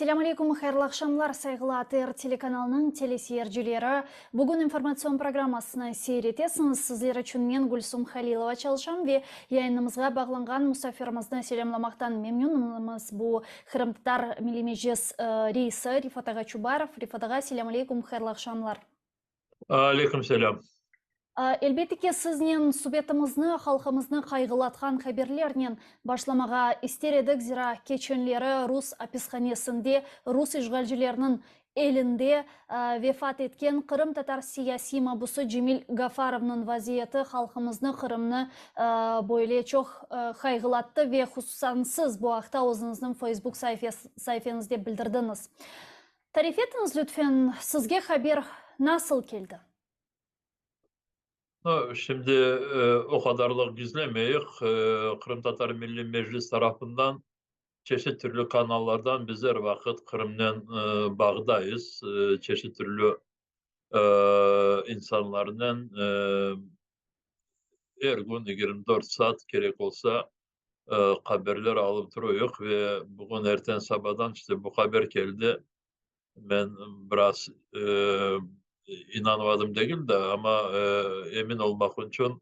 Selâm aleyküm, hayırlı aqşamlar, sayğılı ATR telekanalınıñ teleseyircileri. Bugün informatsion programmasını seyir etesiñiz. Sizler içün men, Gülsum Halilova, çalışam ve yayınımızğa bağlanğan musafirimizni selâmlamaqtan memnünmiz. Bu, Qırımtatar Milliy Meclis reisi Refat ağa Çubarov. Refat ağa, selâm aleyküm, hayırlı aqşamlar. Aleyküm selâm. Elbette ki, siznen subetimizni halqımıznı qayğılatqan haberlernen başlamağa ister edik, zira keçenleri rus apishanesinde rus işğalcileriniñ elinde vefat etken qırımtatar siyasiy mabusı Cemil Gafarovnıñ vaziyeti halqımıznı, Qırımnı böyle çoq qayğılattı ve hususan siz bu aqta özüñizniñ Facebook saifeñizde bildirdiñiz. Tarif etiñiz, lütfen, sizge haber nasıl keldi? No, şimdi o qadarlıq gizlemeyik, Qırımtatar Milliy Meclis tarafından çeşit türlü kanallardan biz er vaqıt Qırımnen bağdayız, çeşit türlü insanlarnen er kün 24 saat kerek olsa haberler alıp turuyıq ve bugün erten sabadan işte bu haber keldi. Men biraz inanmadım degil de, amma emin olmaq içün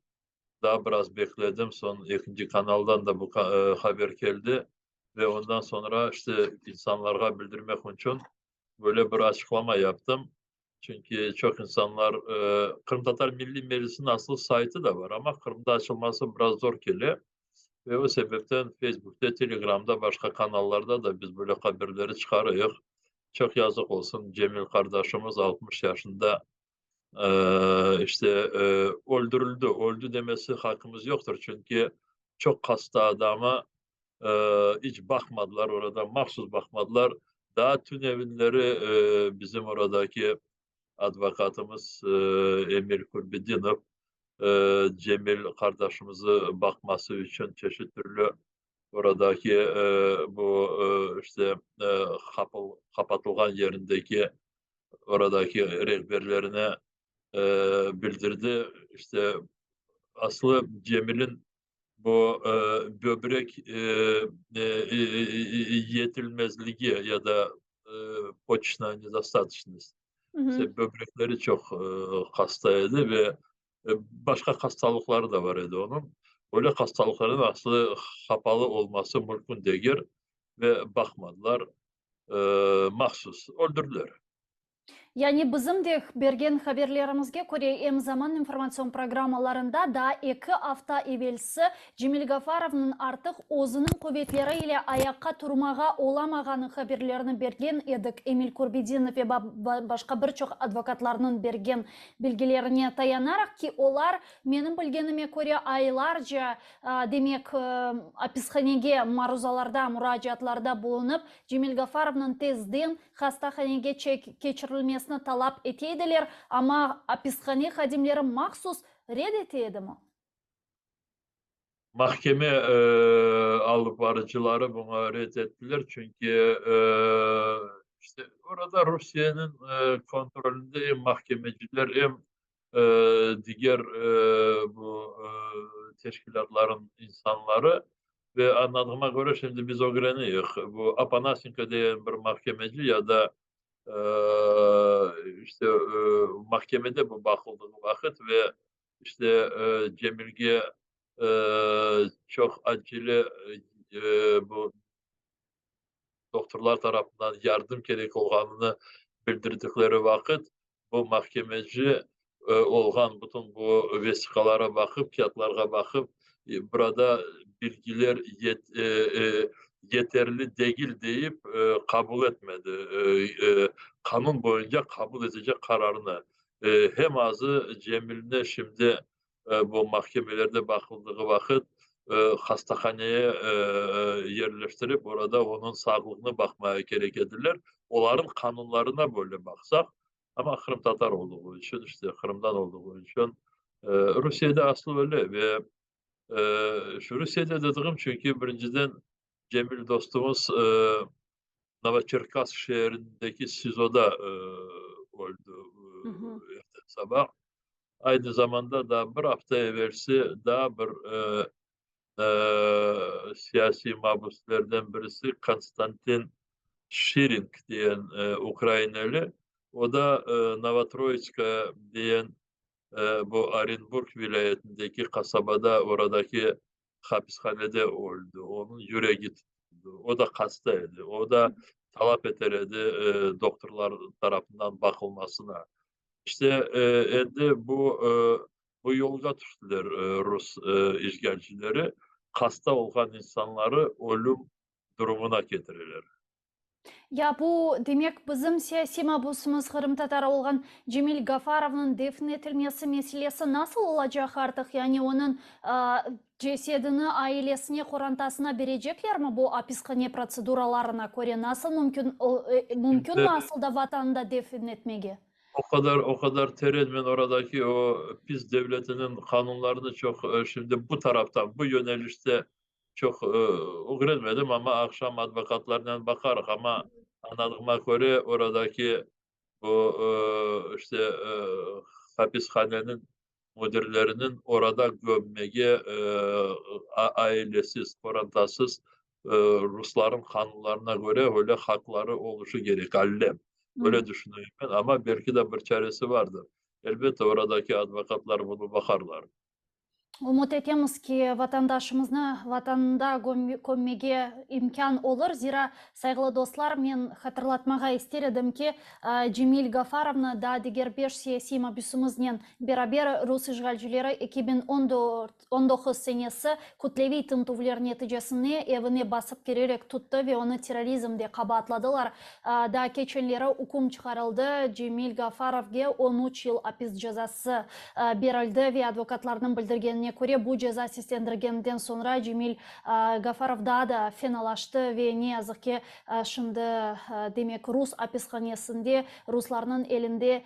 daa biraz bekledim. Soñ ekinci kanaldan da bu haber keldi ve ondan soñra işte insanlarğa bildirmek içün böyle bir açıqlama yaptım. Çünki çoq insanlar, Qırımtatar Milliy Meclisiniñ aslı saytı da bar, amma Qırımda açılması biraz zor kele. Ve o sebepten Feysbukte, Telegramda, başqa kanallarda da biz böyle haberleri çıqarıyıq. Çoq yazıq olsun, Cemil qardaşımız 60 yaşında işte öldürildi. Öldü demesi haqqımız yoqtır, çünki çoq hasta adamı iç baqmadılar, orada mahsus baqmadılar. Daa tünevinleri bizim oradaki advokatımız Emil Kurbedinov Cemil qardaşımızı baqması içün çeşit türlü oradaki bu işte qapatılğan yerindeki oradaki rehberlerine bildirdi. İşte aslı Cemilin bu böbrek yetilmezligi ya da почечная недостаточность, işte böbrekleri çoq hasta edi ve başqa hastalıqları da bar edi onıñ. Böyle hastalıqlarnıñ aslı qapalı olması mümkün degil ve baqmadılar, mahsus öldürdiler. Yani bizim de bergen haberlerimizge köre, Em zaman informatsion programmalarında daa eki afta evelsi Cemil Gafarovnıñ artıq özüniñ quvetleri ile ayaqqa turmağa olamağanı haberlerini bergen edik, Emil Kurbedinov ve başqa bir çoq advokatlarnıñ bergen bilgilerine tayanaraq ki, olar, menim bilgenime köre, aylarca, demek, apishanege maruzalarda, muracaatlarda bulunıp, Cemil Gafarovnıñ tezden hastahanege keçirilmesini talap ete ediler, amma apishane hadimleri mahsus red ete edimi? Mahkeme alıp barıcıları buña red ettiler, çünki işte orada Rusiyeniñ kontrolünde em mahkemeciler, em diger bu teşkilâtlarnıñ insanları ve añladığıma köre, şimdi biz ögreneyik, bu Apanasenko degen bir mahkemeci ya da işte mahkemede bu baqıldığı vaqıt ve işte Cemilge çoq acele bu doktorlar tarafından yardım kerek olğanını bildirdikleri vaqıt, bu mahkemeci olğan bütün bu vesiqalara baqıp, kâğıtlarğa baqıp, burada bilgiler yeterli degil deyip qabul etmedi, qanun boyunca qabul etecek qararnı. Hem azı Cemilni şimdi bu mahkemelerde baqıldığı vaqıt hastahaneye yerleştirip, orada onıñ sağlığını baqmaya kerek ediler. Olarnıñ qanunlarına böyle baqsaq, amma qırımtatar olduğı içün, işte Qırımdan olduğı içün, Rusiyede asıl öyle ve şu Rusiyede dediğim, çünki birinciden Cemil dostumız Novoçerkassk şeerindeki SİZOda öldi erten sabah. Aynı zamanda da bir afta evelsi daa bir siyasiy mabüslerden birisi Konstantin. Şiring diyen ukraineli, o da Novotroitskoye diyen bu Orenburg vilâyetindeki qasabada, oradaki hapishanede öldi. Onıñ yüregi tutuldı. O da hasta edi. O da talap eter edi doktorlar tarafından baqılmasına. İşte, endi bu bu yolğa tüştiler rus işğalcileri, hasta olğan insanları ölüm durumına ketireler. Ya bu, demek, bizim siyasiy mabusımız, qırımtatarı olğan Cemil Gafarovnıñ defn etilmesi meselesi nasıl olacaq artıq? Yani onıñ cesedini ailesine, qorantasına bereceklermi bu apishane protseduralarına köre? Nasıl mümkün, mümkünmi asıl da vatanında defn etmege? O qadar, o qadar teren men oradaki o pis devletiniñ qanunlarını çoq şimdi bu taraftan, bu yönelişte çoq ögrenmedim, amma aqşam advokatlarnen baqarıq. Amma añladığıma köre, oradaki bu işte hapishaneniñ müdirleriniñ orada gömmege ailesiz, qorantasız ruslarnıñ qanunlarına köre öyle haqları oluşı kerek, allem. Öyle düşünüyüm men, amma belki de bir çaresi vardır. Elbette, oradaki advokatlar bunı baqarlar. Ümüt etemiz ki, vatandaşımıznı Vatanında kömmege imkân olur. Zira, sayğılı dostlar, men hatırlatmağa ister edim ki, Cemil Gafarovnı daa diger beş siyasiy mabüsimiznen beraber rus işğalcileri 2019 senesi kütleviy tintüvler neticesinde evine basıp kirerek tuttı ve onı terrorizmde qabaatladılar. Daa keçenleri üküm çıqarıldı, Cemil Gafarovge 13 yıl apis cezası berildi ve advokatlarnıñ bildirgenine köre, bu ceza seslendirgeninden soñra Cemil Gafarov daa da fenalaştı ve ne yazıq ki, şimdi, demek, rus apishanesinde ruslarnıñ elinde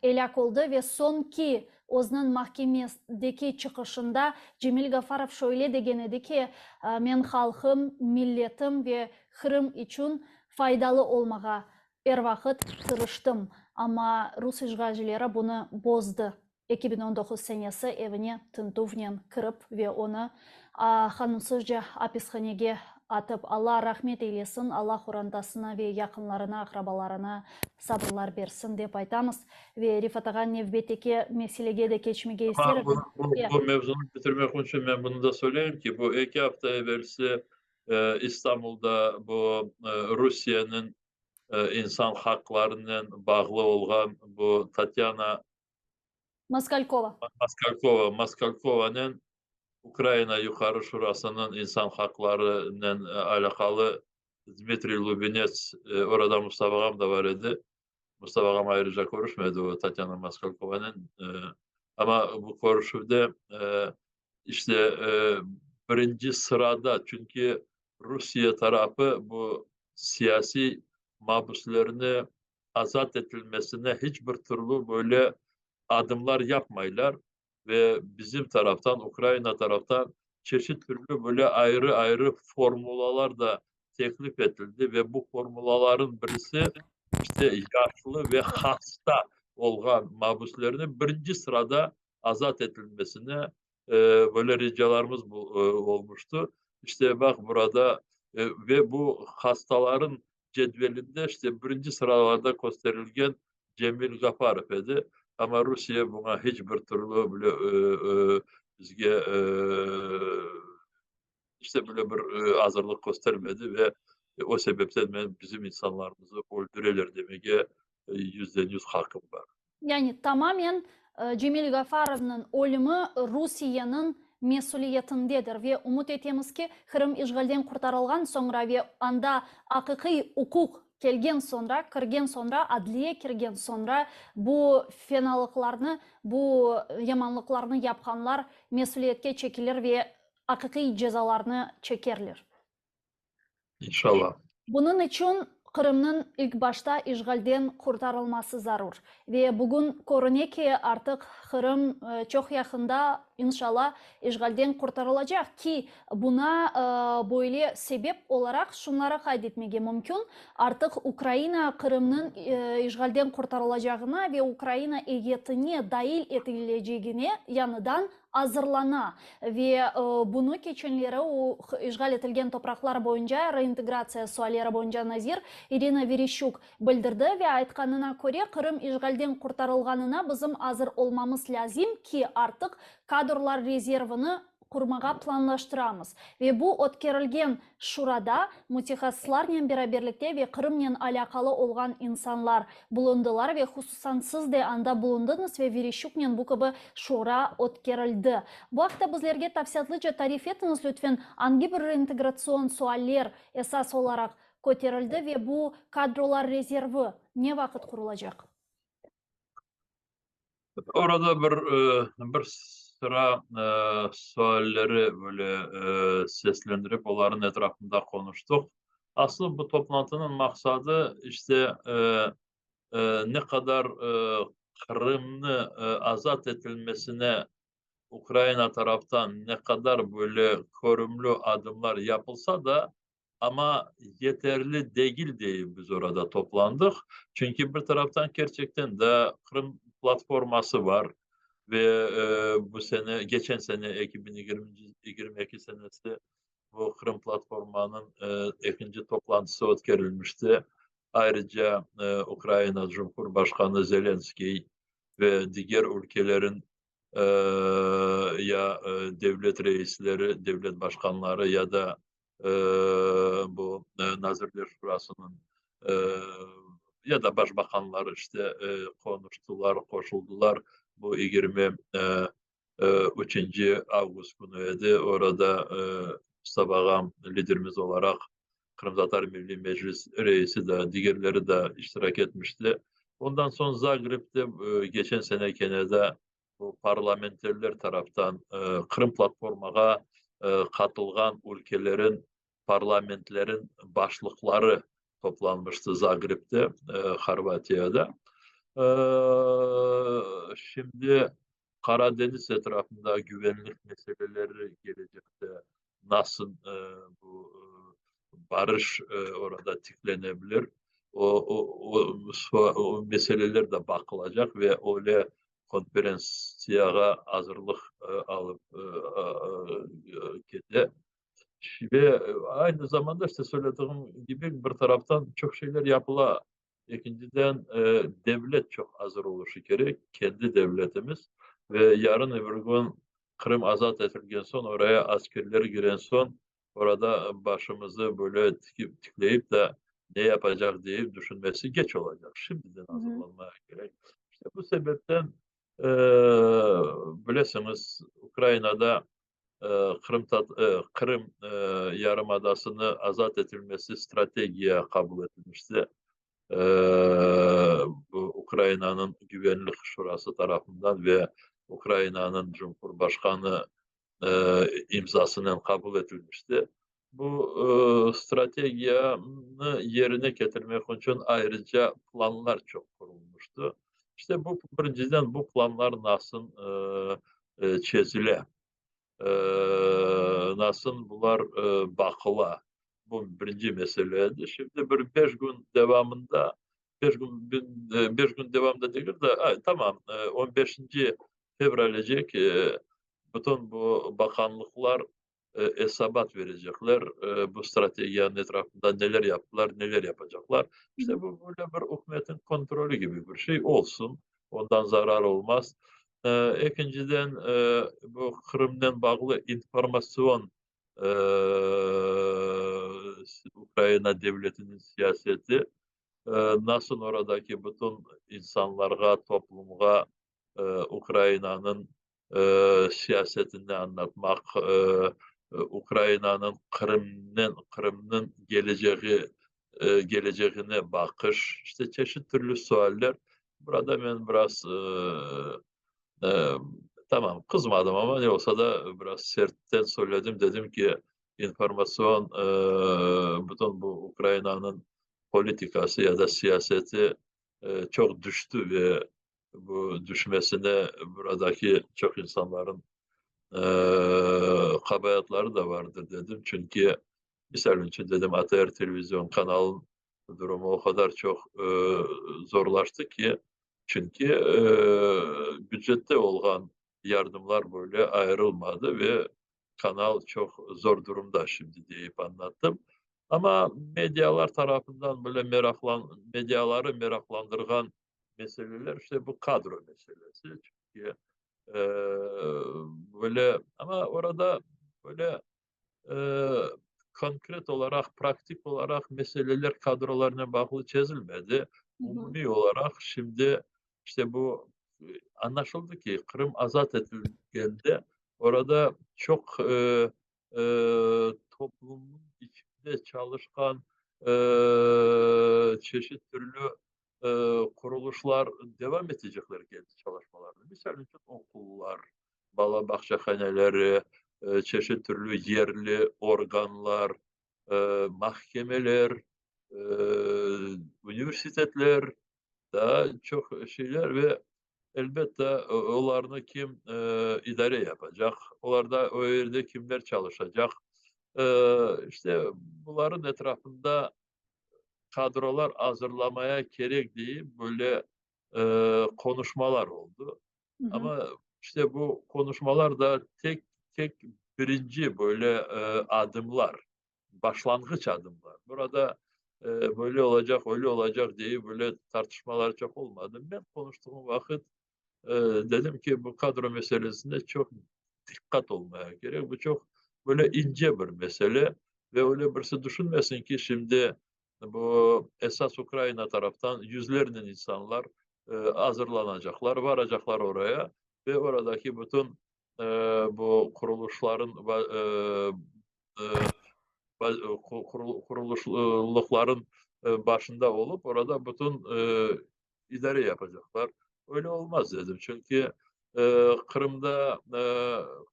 elâk oldı ve soñki özüniñ mahkemedeki çıqışında Cemil Gafarov şöyle degen edi ki, Men halqım, milletim ve Qırım içün faydalı olmağa er vaqıt tırıştım, amma rus işğalcileri bunı bozdı. 2019 senesi evine tintüvnen kirip ve onı qanunsızca apishanege atıp, Alla rahmet eylesin, Alla qorantasına ve yaqınlarına, aqrabalarına sabırlar bersin, dep aytamız. Ve Refat ağa, nevbetteki meselege de keçmege ister edim. Bu mevzunı bitirmek içün men bunı da söyleyim ki, bu eki afta evelsi İstanbulda bu Rusiyeniñ insan haqlarınen bağlı olğan bu Tatyana Moskalkova. Moskalkova, Moskalkovanen Ukraina Yuqarı Şurasınıñ insan haqlarınen alâqalı Dmitriy Lubinets, orada Mustafa ağam da bar edi. Mustafa ağam ayrıca körüşmedi o Tatyana Moskalkovanen, amma bu körüşüvde işte birinci sırada, çünki Rusiye tarafı bu siyasiy mabüslerni azat etilmesine hiç bir türlü böyle adımlar yapmaylar ve bizim taraftan, Ukraina taraftan çeşit türlü böyle ayrı-ayrı formulalar da teklif etildi ve bu formulaların birisi işte yaşlı ve hasta olğan mabüslerni birinci sırada azat etilmesine böyle ricalarımız olmuştı. İşte baq burada ve bu hastaların cedvelinde işte birinci sıralarda kösterilgen Cemil Gafarov edi. Amma Rusiye buña hiç bir türlü bile bizge işte böyle bir azırlıq köstermedi ve o sebepten men bizim insanlarımızı öldüreler demege 100% haqqım bar. Yani tamamen Cemil Gafarovnıñ ölümi Rusiyeniñ mesüliyetindedir ve ümüt etemiz ki, Qırım işğalden qurtarılğan soñra ve anda aqiqiy uquq kelgen soñra, kirgen soñra, adliye kirgen soñra bu fenalıqlarnı, bu yamanlıqlarnı yapqanlar mesüliyetke çekilir ve aqiqiy cezalarnı çekerler. İnşallah. Bunıñ içün Qırımnıñ ilk başta işğalden qurtarılması zarur. Ve bugün körüne ki, artıq Qırım çoq yaqında, inşallah, işğalden qurtarılacaq, ki, buna böyle sebep olaraq şunları qayd etmege mümkün, artıq Ukraina Qırımnıñ işğalden qurtarılacağına ve Ukraina eyyetine dail etilecegine yañıdan. azırlana ve bunı keçenleri o işğal etilgen topraqlar boyunca reintegratsiya sualleri boyunca nazir İrina Vereşçuk bildirdi ve aytqanına köre, Qırım işğalden qurtarılğanına bizim azır olmamız lâzim ki, artıq kadrlar rezervini qurmağa planlaştıramız ve bu ötkerilgen Şurada mütehassıslarnen beraberlikte ve Qırımnen alâqalı olğan insanlar bulundılar ve hususan siz de anda bulundıñız ve Vereşçuknen bu kibi şura ötkerildi. Bu aqta bizlerge tafsilâtlıca tarif etiñiz lütfen, angi bir reintegratsion sualler esas olaraq köterildi ve bu kadrolar rezervi ne vaqıt qurulacaq? Orada bir bir sıra sualleri böyle seslendirip, olarnıñ etrafında qonuştıq. Aslı bu toplantınıñ maqsadı, işte, ne qadar Qırımnı azat etilmesine Ukraina taraftan ne qadar böyle körümli adımlar yapılsa da, Amma yeterli degil deyip biz orada toplandıq. Çünki bir taraftan kerçekten de Qırım platforması bar ve bu sene, geçen sene, 2022 senesi bu Qırım platformanıñ ekinci toplantısı ötkerilmişti. Ayrıca Ukraina Cumhurbaşqanı Zelenskiy ve diger ülkelerin ya devlet reisleri, devlet başqanları ya da bu Nazirler Şurasınıñ ya da başbaqanları işte qonuştılar, qoşuldılar. Bu 23 avgust künü edi. Orada Mustafa ağam liderimiz olaraq Qırımtatar Milliy Meclis reisi de, digerleri de iştirak etmişti. Ondan soñ Zagrebde geçen sene kene de bu parlamenterler taraftan Qırım platformağa qatılğan ülkelerin parlamentlerin başlıqları toplanmıştı Zagrebde, Horvatiyada. Şimdi Qara deñiz etrafında güvenlik meseleleri kelecekte nasıl bu barış orada tiklene bilir, o, o, o meseleler de baqılacaq ve öyle konferentsiyağa azırlıq alıp kete. Ve aynı zamanda, işte, söylediğim kibi, bir taraftan çoq şeyler yapıla. Ekinciden, devlet çoq azır oluşı kerek, kendi devletimiz. Ve yarın öbür kün Qırım azat etilgen soñ, oraya askerler kiren soñ, orada başımızı böyle tikip, tikleyip de ne yapacaq deyip düşünmesi geç olacaq. Şimdiden azırlanmağa kerek. İşte bu sebepten, bilesiñiz, Ukrainada Qırım Qırım yarımadasını azat etilmesi strategiya qabul etilmişti bu Ukrainanıñ Güvenlik Şurası tarafından ve Ukrainanıñ Cumhurbaşqanı imzasınen qabul etilmişti. Bu strategiyanı yerine ketirmek içün ayrıca planlar çoq qurulmıştı. İşte bu, birinciden, bu planlar nasıl çezile, nasıl bular baqıla, bu birinci mesele edi. Şimdi bir 5 kün devamında, 5 kün, 5 kün devamında degil de, tamam, 15 fevralecek bütün bu baqanlıqlar esabat verecekler, bu strategiyanıñ etrafında neler yaptılar, neler yapacaqlar. İşte bu böyle bir ükümetniñ kontroli kibi bir şey olsun, ondan zarar olmaz. Ekinciden, bu Qırımnen bağlı informatsion Ukraina devletiniñ siyaseti nasıl oradaki bütün insanlarğa, toplumğa Ukrainanıñ siyasetini añlatmaq, Ukrainanıñ Qırımnen, Qırımnıñ kelecegi, kelecegine baqış, işte çeşit türlü sualler. Burada men biraz, tamam, qızmadım, amma ne olsa da biraz sertten söyledim, dedim ki, informatsion bütün bu Ukrainanıñ politikası ya da siyaseti çoq düştü ve bu düşmesine buradaki çoq insanların qabaatları da vardır dedim. Çünki, misal içün dedim, ATR televizion kanalınıñ durumu o qadar çoq zorlaştı ki, çünki bücette olğan yardımlar böyle ayırılmadı ve kanal çoq zor durumda şimdi deyip añlattım. Amma medialar tarafından böyle meraqlan, mediaları meraqlandırğan meseleler işte bu kadro meselesi. Çünki böyle, amma orada böyle konkret olaraq, praktik olaraq meseleler kadrolarnen bağlı çezilmedi. Umumiy olaraq şimdi işte bu añlaşıldı ki, Qırım azat etilgende orada çoq toplumnıñ içinde çalışqan çeşit türlü qurulışlar devam etecekler kendi çalışmalarını. Misal içün, oqullar, bala bağçahaneleri, çeşit türlü yerli organlar, mahkemeler, universitetler, daa çoq şeyler ve, elbette, olarnı kim idare yapacaq, olarda o yerde kimler çalışacaq, işte, bularnıñ etrafında kadrolar azırlamaya kerek deyip böyle qonuşmalar oldı. Amma işte bu qonuşmalar da tek tek birinci böyle adımlar, başlanğıç adımlar. Burada böyle olacaq, öyle olacaq deyip böyle tartışmalar çoq olmadı. Men qonuştığım vaqıt dedim ki, bu kadro meselesinde çoq diqqat olmaya kerek. Bu çoq böyle ince bir mesele ve öyle birisi düşünmesin ki, şimdi bu esas Ukraina taraftan yüzlernen insanlar azırlanacaqlar, varacaqlar oraya ve oradaki bütün bu qurulışların qurulışlıqların başında olıp, orada bütün idare yapacaqlar. Öyle olmaz dedim, çünki Qırımda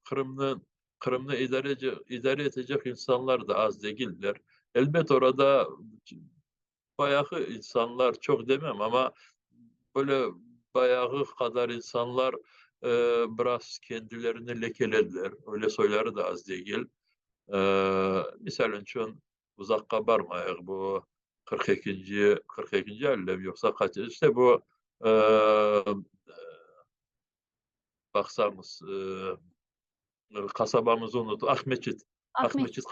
Qırımnı Qırımnı idare etecek insanlar da az degiller. Elbet, orada bayağı insanlar, çoq demem, amma böyle bayağı qadar insanlar biraz kendilerini lekelediler. Öyle soyları da az degil. Misal içün, uzaqqa barmayıq, bu 42-nci, 42-nci allem yoqsa qaç, işte bu baqsañız, qasabamızı unut, Aqmeçit, Aqmeçit,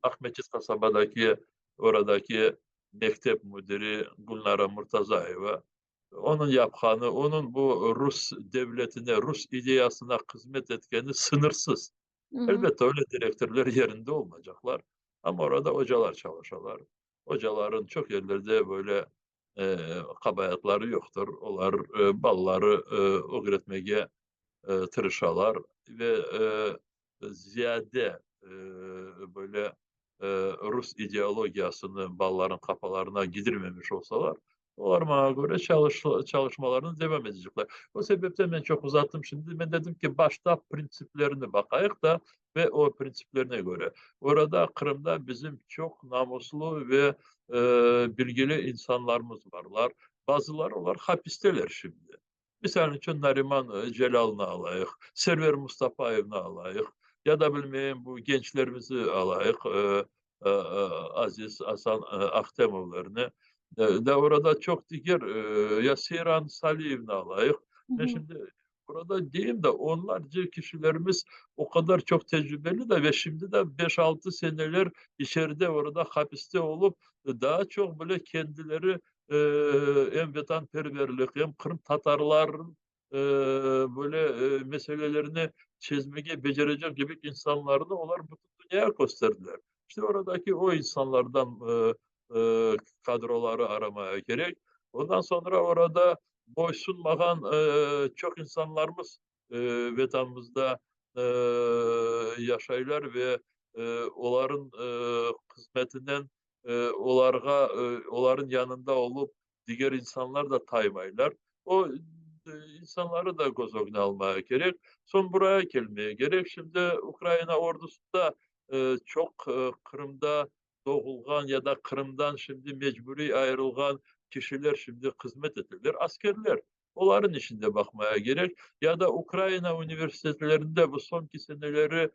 Aqmeçit qasabadaki oradaki mektep müdiri Gülnara Murtazayeva, onıñ yapqanı, onıñ bu rus devletine, rus ideyasına hızmet etkeni sıñırsız. Elbette, öyle direktorlar yerinde olmaycaqlar, amma orada ocalar çalışalar. Ocaların çoq yerlerde böyle qabaatları yoqtır. Olar balaları ögretmege tırışalar ve ziyade böyle rus ideologiyasını balaların qafalarına gidirmemiş olsalar, olar maña köre çalışmalarını devam edecekler. O sebepten men çoq uzattım şimdi. Men dedim ki, başta printsiplerini baqayıq da ve o printsiplerine köre. Orada Qırımda bizim çoq namuslı ve bilgili insanlarımız barlar. Bazıları olar hapisteler şimdi. Misal içün, Nariman Celâlnı alayıq, Server Mustafayevni alayıq, ya da bilmeyim, bu gençlerimizi alayıq, Aziz, Asan Ahtemovlarnı. Da orada çoq diger, ya Seyran Saliyevni alayıq. Men şimdi burada deyim de, onlarca kişilerimiz o qadar çoq tecrübeli de ve şimdi de beş-altı seneler içeride orada hapiste olıp, daa çoq bile kendileri em vetanperverlik, em qırımtatarlarnıñ böyle meselelerini çezmege becerecek kibi insanlarnı olar bütün dünyaya kösterdiler. İşte oradaki o insanlardan kadroları aramaya kerek. Ondan soñra orada boysunmağan çoq insanlarımız Vetanımızda yaşaylar ve olarıñ hızmetinen olarğa, olarıñ yanında olıp, diger insanlar da taymaylar. O insanları da köz ögüne almaya kerek. Soñ buraya kelmeye kerek. Şimdi Ukraina ordusında çoq Qırımda doğulğan ya da Qırımdan şimdi mecburiy ayırılğan kişiler şimdi hızmet eteler, askerler. Olarıñ işine baqmaya kerek. Ya da Ukraina universitetlerinde bu soñki seneleri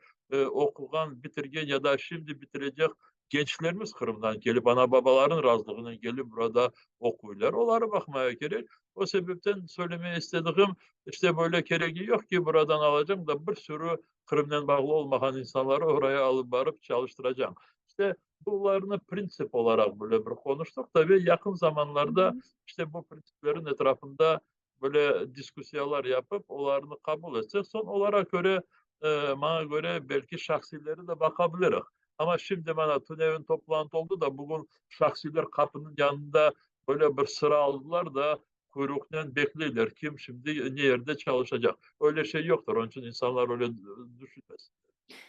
oquğan, bitirgen ya da şimdi bitirecek. Gençlerimiz Qırımdan kelip, ana-babalarınıñ razılığınen kelip burada oquylar. Oları baqmaya kerek. O sebepten söylemeye istediğim, işte böyle keregi yoq ki, buradan alacam da bir sürü Qırımnen bağlı olmağan insanları oraya alıp barıp çalıştıracam. İşte bularnı printsip olaraq böyle bir qonuştıq da ve yaqın zamanlarda işte bu printsiplerin etrafında böyle diskussiyalar yapıp, olarnı qabul etsek, soñ olara köre, maña köre, belki şahsiyleri de baqa biliriq. Amma şimdi mana tünevin toplantı oldı da, bugün şahsiyler qapınıñ yanında böyle bir sıra aldılar da, quyruqnen bekleyler, kim şimdi ne yerde çalışacaq. Öyle şey yoqtır, onıñ içün insanlar öyle düşünmesinler.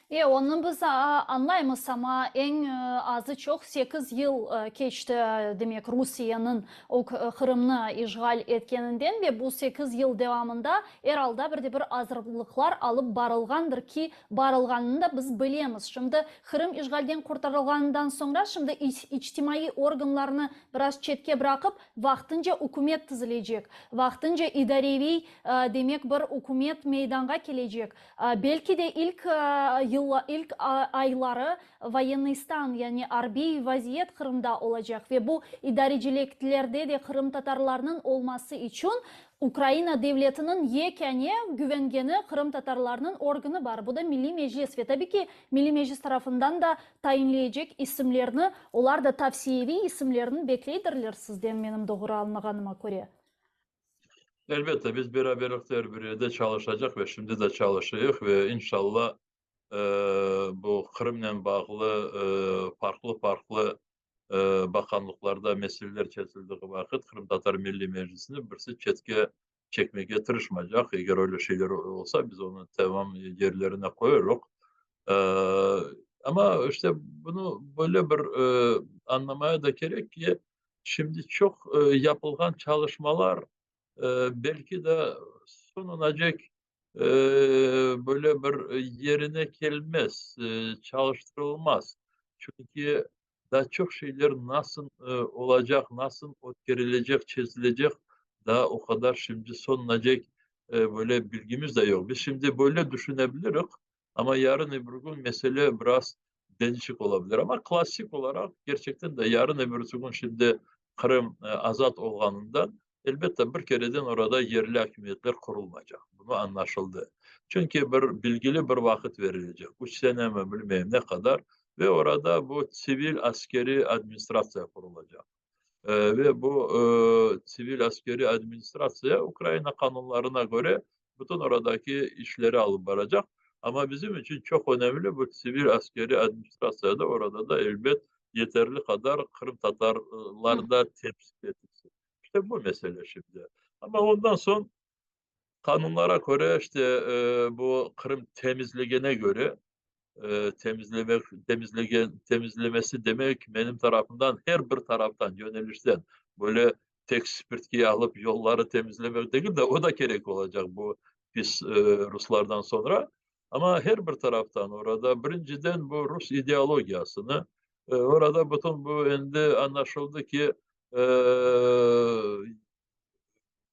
E, onı biz añlaymız, amma eñ azı çoq sekiz yıl keçti, demek, Rusiyeniñ Qırımnı işğal etkeninden ve bu sekiz yıl devamında er alda bir de bir azırlıqlar alıp barılğandır ki, barılğanını da biz bilemiz. Şimdi Qırım işğalden qurtarılğanından soñra şimdi içtimaiy organlarnı biraz çetke bıraqıp, vaqtınca ükümet tizilecek, vaqtınca idareviy, demek, bir ükümet meydanğa kelecek. Belki de ilk yılla, ilk ayları voyennıy stan, yani arbiy vaziyet Qırımda olacaq ve bu idareciliklerde de qırımtatarlarnıñ olması içün Ukraina devletiniñ yekâne güvengeni qırımtatarlarnıñ organı bar, bu da Milliy Meclis ve tabi ki, Milliy Meclis tarafından da tayinleyecek isimlerni, olar da tavsiyeviy isimlerni bekleydirler sizden, menim doğru añlağanıma köre. Elbette, biz beraberlikte er bir yerde çalışacaq ve şimdi de çalışıyıq ve inşalla bu Qırımnen bağlı farqlı-farqlı baqanlıqlarda meseleler çezildiği vaqıt Qırımtatar Milliy Meclisini birisi çetke çekmege tırışmaycaq. Eger öyle şeyler olsa, biz onı tamam yerlerine qoyurıq. Amma işte bunı böyle bir añlamaya da kerek ki, şimdi çoq yapılğan çalışmalar belki de soñunacek böyle bir yerine kelmez, çalıştırılmaz. Çünki daa çoq şeyler nasıl olacaq, nasıl ötkerilecek, çezilecek, daa o qadar şimdi soñunacek böyle bilgimiz de yoq. Biz şimdi böyle düşünebilirik, amma yarın öbür kün mesele biraz deñişik ola bilir. Amma klassik olaraq, kerçekten de yarın öbürsü kün şimdi Qırım azat olğanından, elbette, bir kereden orada yerli akimiyetler qurulmaycaq. Bunu añlaşıldı. Çünki bir bilgili bir vaqıt verilecek, üç senemi, bilmeyim ne qadar, ve orada bu tsivil-askeriy administratsiya qurulacaq. Ve bu tsivil-askeriy administratsiya Ukraina qanunlarına köre bütün oradaki işleri alıp baracaq. Amma bizim içün çoq önemli bu tsivil-askeriy administratsiyada orada da elbet yeterli qadar qırımtatarlar da temsil etilsin. İşte bu mesele şimdi. Amma ondan soñ qanunlara köre işte bu Qırım temizligine köre temizlemek, temizlegen, temizlemesi demek menim tarafımdan her bir taraftan, yönelişten böyle tek spirtki alıp yolları temizlemek degil de, o da kerek olacaq bu pis ruslardan soñra. Amma her bir taraftan orada birinciden bu rus ideologiyasını, orada bütün bu endi añlaşıldı ki,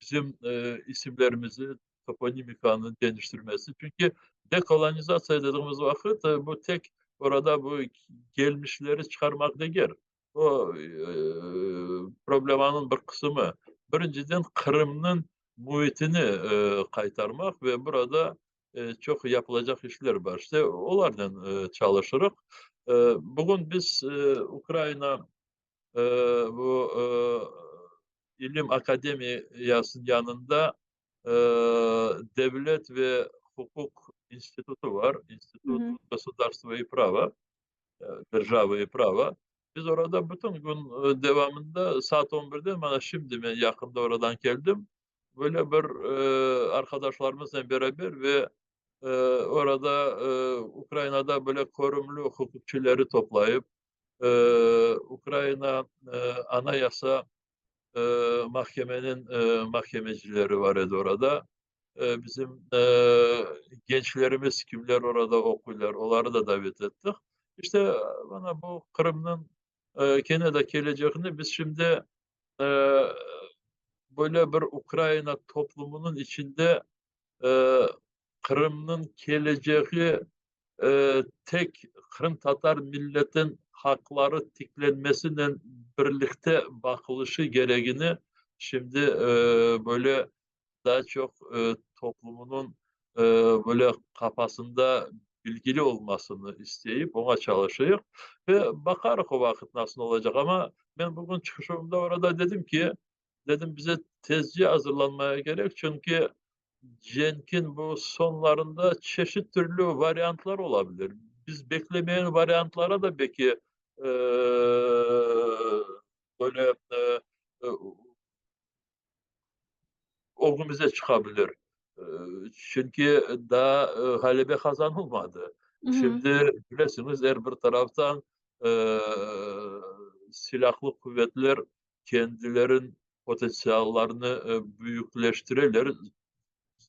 bizim isimlerimizi, toponimikanı deñiştirmesi. Çünki dekolonizatsiya dediğimiz vaqıt, bu tek orada bu kelmişleri çıqarmaq degil. O, problemanıñ bir qısımı. Birinciden, Qırımnıñ müitini qaytarmaq ve burada çoq yapılacaq işler bar. İşte, olarnen çalışırıq. Bugün biz Ukraina bu İlim akademiyasınıñ yanında Devlet ve huquq institutı bar, İnstitut gosudarstva i prava, državı i prava. Biz orada bütün kün devamında saat on birden, mana şimdi men yaqında oradan keldim, böyle bir arqadaşlarımıznen beraber ve orada Ukrainada böyle körümli huquqçileri toplayıp, Ukraina Anayasa mahkemeniñ mahkemecileri bar edi orada. Bizim gençlerimiz kimler orada oquylar, oları da davet ettik. İşte, mana bu Qırımnıñ kene de kelecegini biz şimdi böyle bir Ukraina toplumınıñ içinde Qırımnıñ kelecegi tek qırımtatar milletin. haqları tiklenmesinen birlikte baqılışı keregini şimdi böyle daa çoq toplumınıñ böyle qafasında bilgili olmasını isteyip, oña çalışıyıq ve baqarıq o vaqıt nasıl olacaq. Amma men bugün çıqışımda orada dedim ki, dedim, bize tezce azırlanmaya kerek, çünki cenkin bu soñlarında çeşit türlü variantlar ola bilir. Biz beklemeyen variantlara da belki böyle ögümizde çıqa bilir. Çünki daa ğalebe qazanılmadı. Şimdi, bilesiñiz, er bir taraftan silâhlı quvetler kendilerin potentsiallarını büyükleştireler,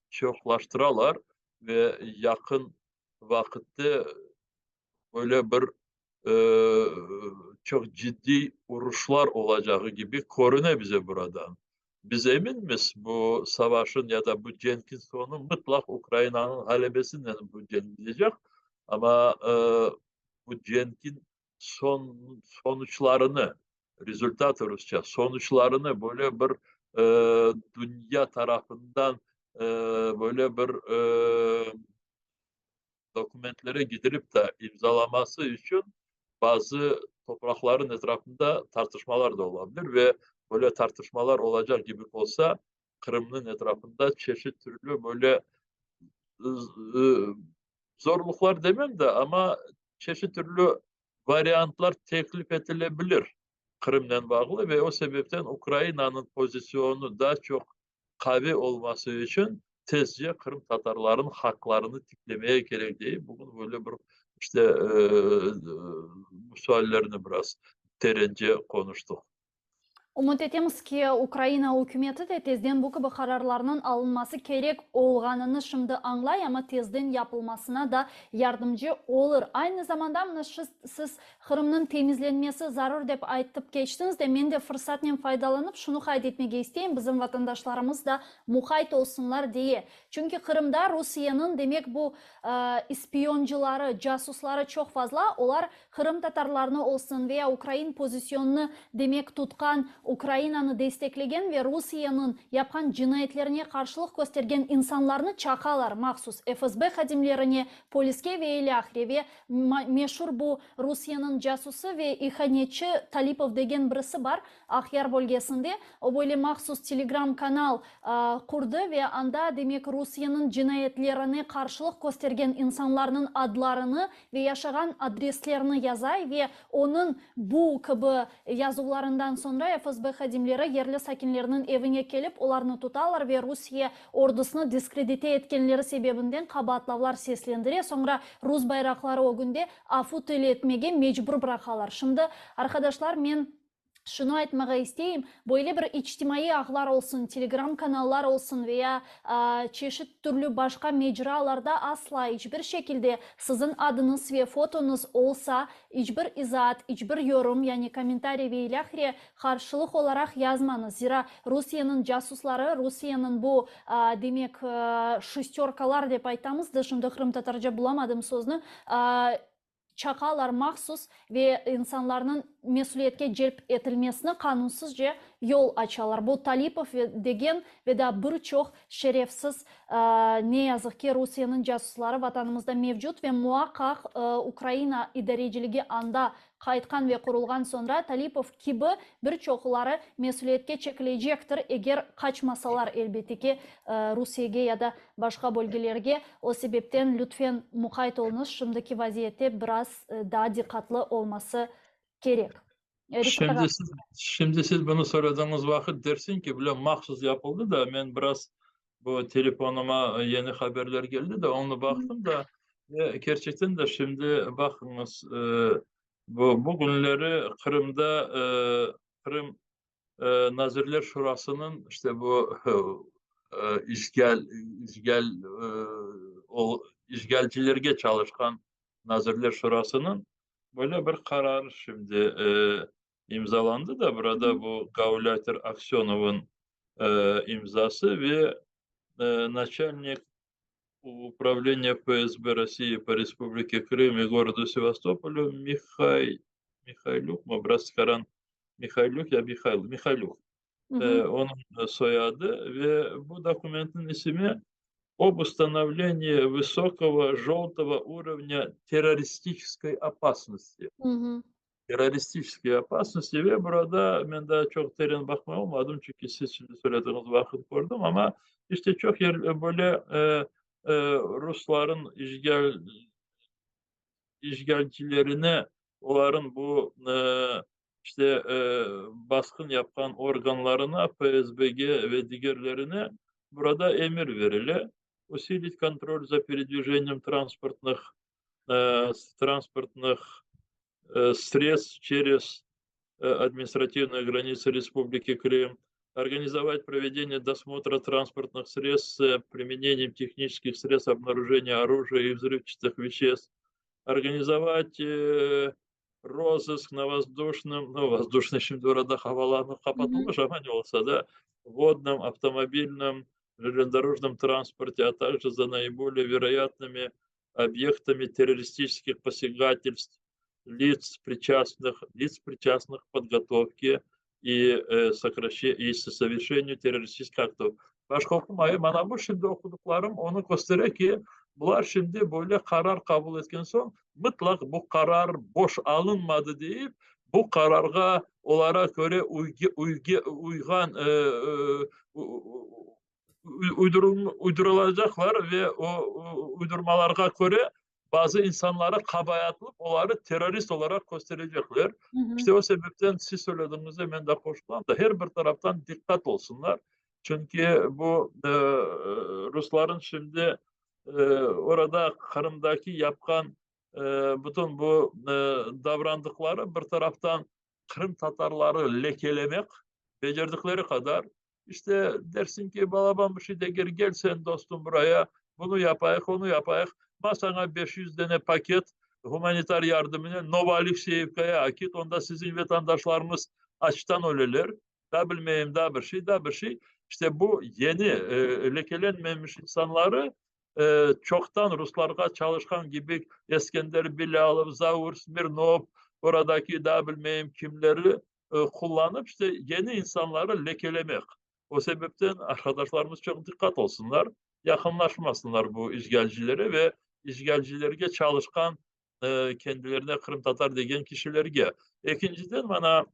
çoqlaştıralar ve yaqın vaqıtte böyle bir çoq ciddiy uruşlar olacağı kibi körüne bize buradan. Biz eminmiz, bu savaşın ya da bu cenkin soñu mıtlaq Ukrainanıñ ğalebesinen bu cenk bitecek, amma bu cenkin soñ sonuçlarını, rezultatı rusça, sonuçlarını böyle bir dünya tarafından böyle bir dokumentlere gidilip da imzalaması içün bazı topraqların etrafında tartışmalar da olabilir ve böyle tartışmalar olacaq kibi olsa, Qırımnıñ etrafında çeşit türlü böyle zorluqlar demem de, amma çeşit türlü variantlar teklif etile bilir Qırımnen bağlı ve o sebepten Ukrainanıñ pozisyonı daa çoq qaviy olması içün tezce qırımtatarlarnıñ haqlarını tiklemeye kerek deyip, bugün böyle bir işte bu suallerni biraz terence qonuştıq. Ümüt etemiz ki, Ukraina ükümeti de tezden bu kibi qararlarnıñ alınması kerek olğanını şimdi añlay, amma tezden yapılmasına da yardımcı olur. Aynı zamanda mına siz Qırımnıñ temizlenmesi zarur dep aytıp keçtiñiz de, men de fırsatnen faydalanıp şunı qayd etmege isteyim, bizim vatandaşlarımız da muqayt olsunlar deye. Çünki Qırımda Rusiyeniñ, demek, bu ispiyoncıları, casusları çoq fazla, olar qırımtatarlarnı olsun veya ukrain pozisyonını, demek, tutqan, Ukrainanı desteklegen ve Rusiyeniñ yapqan cinayetlerine qarşılıq köstergen insanlarnı çaqalar mahsus FSB hadimlerine, poliske ve ilâhre ve Meşur bu Rusiyeniñ casusı ve ihanetçi Talipov degen birisi bar, Aqyar bölgesinde. O böyle mahsus Telegram kanal qurdı ve anda, demek, Rusiyeniñ cinayetlerine qarşılıq köstergen insanlarnıñ adlarını ve yaşağan adreslerini yazay ve onıñ bu kibi yazuvlarından soñra FSB hadimleri yerli sakinlerniñ evine kelip, olarnı tutalar ve Rusiye ordusını diskredite etkenleri sebebinden qabaatlavlar seslendire, soñra rus bayraqları ögünde afu tiletmege mecbur bıraqalar. Şimdi, arqadaşlar, men şunı aytmağa isteyim, böyle bir içtimaiy ağlar olsun, telegram kanallar olsun ve ya çeşit türlü başqa mecralarda asla iç bir şekilde siziñ adıñız ve fotoñız olsa, İç bir izaat, iç bir yorum, yani kommentariy ve ilâhre qarşılıq olaraq yazmañız, zira Rusiyeniñ casusları, Rusiyeniñ bu, demek, şestörkalar dep aytamız da, şimdi qırımtatarca bulamadım sözni, çaqalar mahsus ve insanlarnıñ mesüliyetke celp etilmesine qanunsızca yol açalar. Bu Talipov degen ve daa bir çoq şerefsiz, ne yazıq ki, Rusiyeniñ casusları vatanımızda mevcut ve muaqqaq Ukraina idareciligi anda qaytqan ve qurulğan soñra Talipov kibi bir çoqları mesüliyetke çekilecektir, eger qaçmasalar, elbette ki, Rusiyege ya da başqa bölgelerge. O sebepten, lütfen, muqayt oluñız, şimdiki vaziyette biraz daa diqqatlı olması kerek. Şimdi siz, şimdi siz bunı soradığınız vaqıt dersin ki, bile mahsus yapıldı da, men biraz bu telefonıma yeni haberler geldi de, onı baqtım da, ve kerçekten de şimdi baqıñız, bu, bu künleri Qırımda Qırım Nazirler Şurasınıñ işte bu işgal, işgal, işgalcilerge çalışqan Nazirler Şurasınıñ böyle bir qararı şimdi imzalandı da, burada bu Gauleiter Aksönovıñ imzası ve naçalnik Upravleniya FSB Rossii po Respublike Krım i gorodu Sevastopolü Mihay. Mihaylük mı, biraz tikaran Mihaylük ya Mihayl, Mihaylük onıñ soyadı ve bu dokumentniñ isimi Ob ustanovlenii vısokogo joltogo urovnâ terroristiçeskoy opasnosti. Terroristiçeskoy opasnosti ve burada men daa çoq teren baqmay olmadım, çünki siz şimdi söylediğiñiz vaqıt kördim, amma işte çoq yer böyle rusların işgal işgalcilerine oların bu işte basqın yapqan organlarına, FSBge ve digerlerine burada emir berile, usilit kontrol za peredvijeniyem transportnıh transportnıh sredstv çerez administrativnıye granitsı Respubliki Krım, organizovat provedeniye dosmotra transportnıh sredstv s primeneniyem tehniçeskih sredstv obnarujeniya orujiya i vzrıvçatıh veşestv, organizovat rozısk na vozduşnım, nu, vozduşnıy şimdi orada havalanı qapatılmış, amma ne olsa da, vodnom, avtomobilnom, jeleznodorojnom transporte, a takje za naibolее veroyatnımi obyektami terroristiçeskih posegatelstv lits, priçastnıh lits, priçastnıh k podgotovke i i soverşeniyu terroristiçeskih aktov. Başqa oqumayım, mana bu şimdi oqudıqlarım onı köstere ki, bular şimdi böyle qarar qabul etken soñ, mıtlaq bu qarar boş alınmadı deyip, bu qararğa olara köre uyğan uydurılacaqlar ve o uydurmalarğa köre bazı insanları qabaatlıp, oları terrorist olaraq kösterecekler. İşte o sebepten siz söylediñizde men de qoşulam da, her bir taraftan diqqat olsunlar. Çünki bu rusların şimdi orada Qırımdaki yapqan bütün bu davrandıqları bir taraftan qırımtatarları lekelemek, becerdikleri qadar, işte dersiñ ki, balaban bir şey degil, gel sen, dostum, buraya, bunı yapayıq, onı yapayıq, ma saña 500 dane paket gumanitar yardımınen Novoalekseyevkaya akit, onda siziñ vetandaşlarıñız açtan öleler, da bilmeyim, da bir şey, da bir şey. İşte bu yeni lekelenmemiş insanları çoqtan ruslarğa çalışqan kibi Eskender Bilâlov, Zaur Smirnov, oradaki daa bilmeyim kimleri qullanıp, işte yeni insanları lekelemek. O sebepten arqadaşlarımız çoq diqqat olsunlar, yaqınlaşmasınlar bu işğalcilere ve işğalcilerge çalışqan kendilerine qırımtatar degen kişilerge. Ekinciden, mana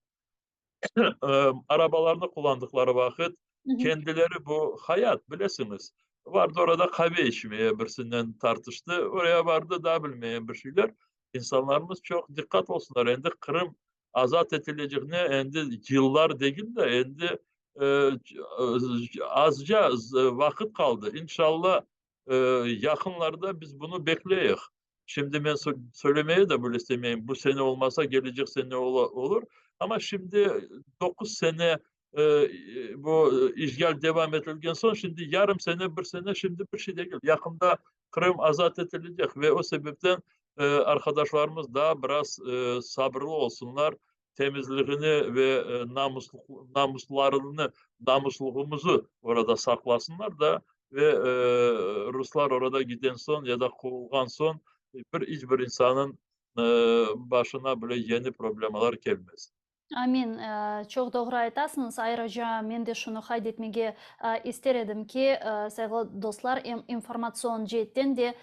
arabalarnı qullandıqları vaqıt kendileri bu hayat, bilesiñiz, vardı orada qave içmeye birisinden tartıştı, oraya vardı daa bilmeyim bir şeyler. İnsanlarımız çoq diqqat olsunlar, endi Qırım azat etilecegine endi yıllar degil de, endi azca vaqıt qaldı. İnşalla, yaqınlarda biz bunı bekleyik. Şimdi men söylemeye de bile istemeyim, bu sene olmasa, gelecek sene olur. Amma şimdi 9 sene bu işğal devam etilgen soñ, şimdi yarım sene, bir sene, şimdi bir şey degil. Yaqında Qırım azat etilecek ve o sebepten arqadaşlarımız daa biraz sabırlı olsunlar, temizligini ve namuslarını, namuslığımızı orada saqlasınlar da ve ruslar orada giden soñ ya da quvulğan soñ bir iç bir insanıñ başına bile yeni problemalar kelmez. Amin. Çoq doğru aytasıñız. Ayrıca men de şunı qayd etmege ister edim ki, sayğılı dostlar, em informatsion ceetten de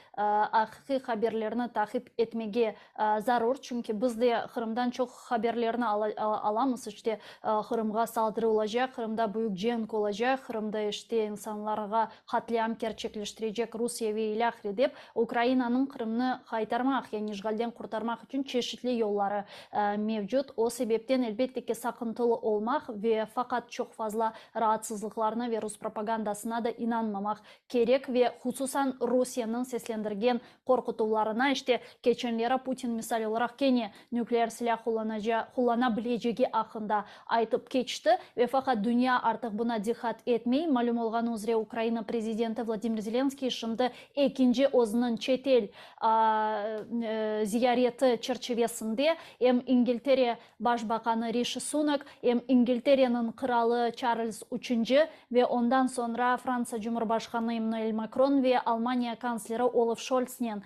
aqiqiy haberlerni taqip etmege zarur, çünki biz de Qırımdan çoq haberlerni alamız, işte, Qırımğa saldırı olacaq, Qırımda büyük cenk olacaq, Qırımda, işte, insanlarğa qatliam kerçekleştirecek Rusiye ve ilâhre dep, Ukrainanıñ Qırımnı qaytarmaq, yani işğalden qurtarmaq içün çeşitli yolları mevcut. O sebepten, elbette ki, saqıntılı olmaq ve faqat çoq fazla raatsızlıqlarına ve rus propagandasına da inanmamaq kerek ve hususan Rusiyeniñ seslendirgen qorqutuvlarına, işte, keçenleri Putin misal olaraq kene nükleer silâ qullana bilecegi aqqında aytıp keçti ve faqat dünya artıq buna diqqat etmey. Malüm olğanı üzre, Ukraina prezidenti Vladimir Zelenskiy şimdi ekinci özüniñ çetel ziyareti çerçivesinde em İngiltere baş baqanı Rişi Sunak, em İngiltereniñ qıralı Çarlz üçünci ve ondan soñra Fransa cumhurbaşqanı Emmanuel Makron ve Almaniya kantsleri Olaf Şoltsnen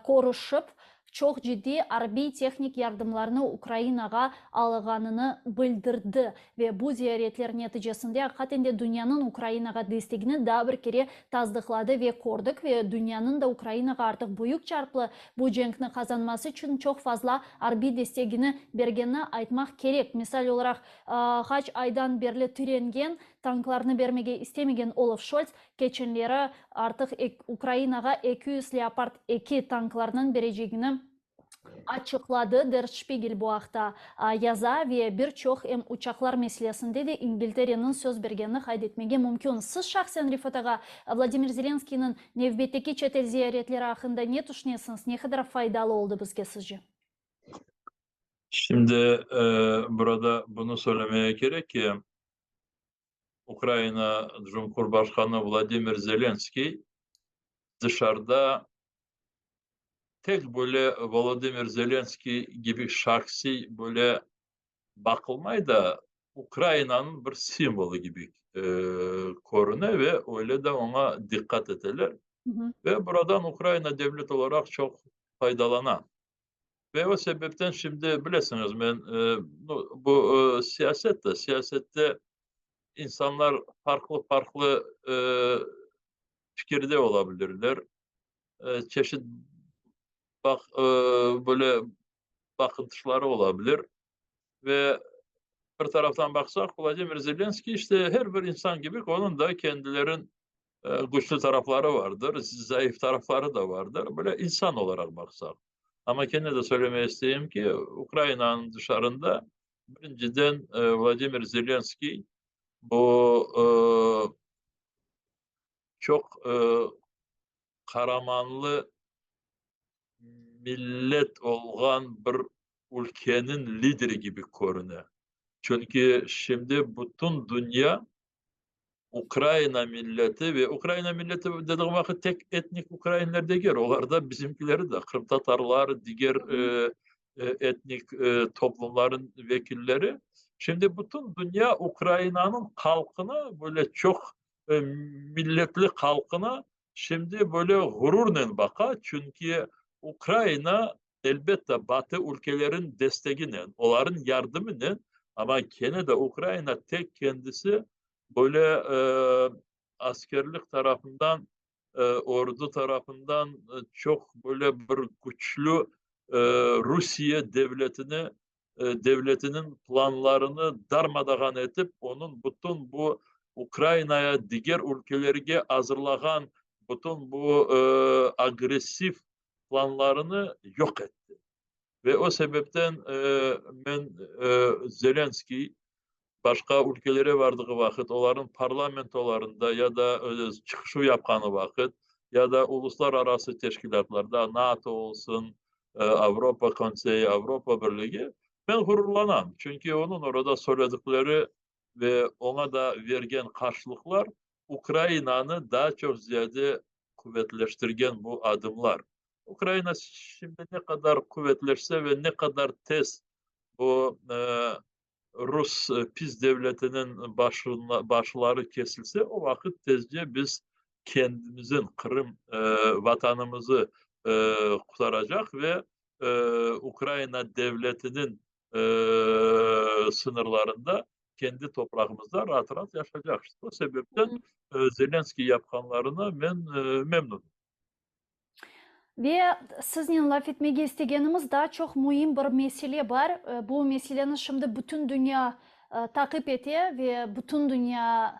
körüşip. çoq ciddiy arbiy-tehnik yardımlarnı Ukrainağa alğanını bildirdi. Ve bu ziyaretler neticesinde aqiqaten de dünyanıñ Ukrainağa destegini daa bir kere tasdıqladı ve kördik ve dünyanıñ da Ukrainağa artıq büyük çarplı bu cenkni qazanması içün çoq fazla arbiy destegini bergenini aytmaq kerek. Misal olaraq, qaç aydan berli tirengen, tanklarnı bermege istemegen Olaf Şolts keçenleri artıq Ukrainağa 200 Leopard 2 tanklarnıñ berecegini açıqladı, Der Spiegel bu aqta yaza ve bir çoq em uçaqlar meselesinde de İngiltereniñ söz bergenini qayd etmege mümkün. Siz şahsen, Refat ağa, Vladimir Zelenskıynıñ nevbetteki çetel ziyaretleri aqqında ne tüşünesiñiz, ne qadar faydalı oldı bizge sizce? Şimdi burada bunı söylemeye kerek ki, Ukraina Cumhurbaşqanı Vladimir Zelenskiy dışarıda tek böyle Volodımır Zelenskiy gibi şahsiy böyle baqılmay da, Ukrainanıñ bir simvolı gibi körüne ve öyle de oña diqqat eteler. Ve buradan Ukraina devlet olaraq çoq faydalana. Ve o sebepten şimdi bilesiñiz, men bu siyaset de, siyasette insanlar farqlı-farqlı fikirde olabilirler. Çeşit baq böyle baqıntışları olabilir. Ve bir taraftan baqsaq, Vladimir Zelenskiy işte her bir insan kibi, onıñ da kendilerin güçlü tarafları vardır, zayıf tarafları da vardır. Böyle insan olaraq baqsaq. Amma kene de söylemeye isteyim ki, Ukrainanıñ dışarında birinciden Vladimir Zelenskiy bu çoq qaramanlı millet olğan bir ülkeniñ lideri kibi körüne. Çünki şimdi bütün dünya Ukraina milleti ve Ukraina milleti dediğim vaqıt tek etnik ukrainler degil, olar da bizimkileri de, qırımtatarlar, diger etnik toplumların vekilleri. Şimdi bütün dünya Ukrainanıñ halqına, böyle çoq milletli halqına şimdi böyle ğururnen baqa, çünki Ukraina, elbette, Batı ülkelerin desteginen, olarnıñ yardımınen, amma kene de Ukraina tek kendisi böyle askerlik tarafından, ordu tarafından çoq böyle bir küçlü Rusiye devletini, devletiniñ planlarını darmadağan etip, onıñ bütün bu Ukrainaya, diger ülkelerge azırlağan bütün bu agressiv planlarını yoq etti. Ve o sebepten men Zelenskiy başqa ülkelere vardığı vaqıt, olarnıñ parlamentolarında ya da çıqışuv yapqanı vaqıt, ya da uluslararası teşkilâtlarda, NATO olsun, Avropa Konseyi, Avropa Birligi, men ğururlanam. Çünki onıñ orada söyledikleri ve oña da vergen qarşılıqlar Ukrainanı daa çoq ziyade quvetleştirgen bu adımlar. Ukraina şimdi ne qadar quvetleşse ve ne qadar tez bu rus pis devletiniñ başları kesilse, o vaqıt tezce biz kendimizin Qırım vatanımızı qurtaracaq ve Ukraina devletiniñ sıñırlarında kendi toprağımızda raat-raat yaşaycaq. O sebepten Zelenskiy yapqanlarına men memnunım. Ve siznen laf etmege istegenimiz daa çoq müim bir mesele bar. Bu meseleni şimdi bütün dünya taqip ete ve bütün dünya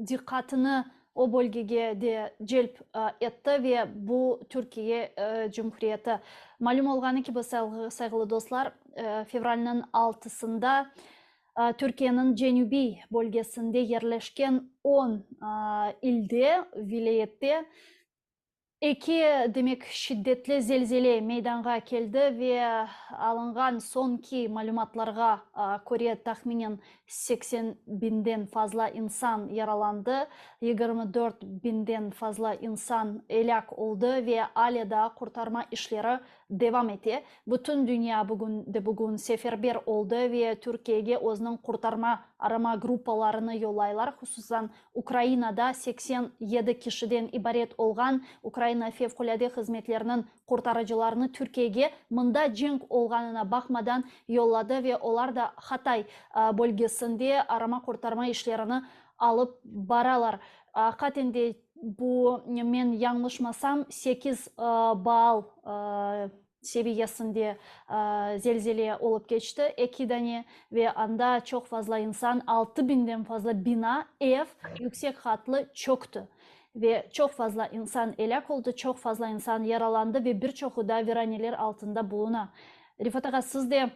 diqqatını o bölgege de celp etti ve bu Türkiye Cumhuriyeti. Malüm olğanı kibi, sayğılı dostlar, fevralniñ altısında Türkiyeniñ cenübiy bölgesinde yerleşken on ilde, vilâyette, Eki, demek, şiddetli zelzele meydanğa keldi ve alınğan soñki malümatlarğa köre, tahminen 80 biñden fazla insan yaralandı, 24 biñden fazla insan elâk oldı ve ale daa qurtarma işleri. devam ete. Bütün dünya bugün de bugün seferber oldı ve Türkiyege özüniñ qurtarma arama gruppalarını yollaylar, hususan Ukrainada 87 kişiden ibaret olğan Ukraina Fevqulâde hızmetleriniñ qurtarıcılarını Türkiyege mında cenk olğanına baqmadan yolladı ve olar da Hatay bölgesinde arama-qurtarma işlerini alıp baralar. Aqiqaten de bu, men yañlışmasam, sekiz baal seviyesinde zelzele olıp keçti, eki dane, ve anda çoq fazla insan, altı biñden fazla bina, ev, yüksek qatlı çökti. Ve çoq fazla insan elâk oldı, çoq fazla insan yaralandı ve bir çoqu da viraneler altında buluna. Refat ağa, siz de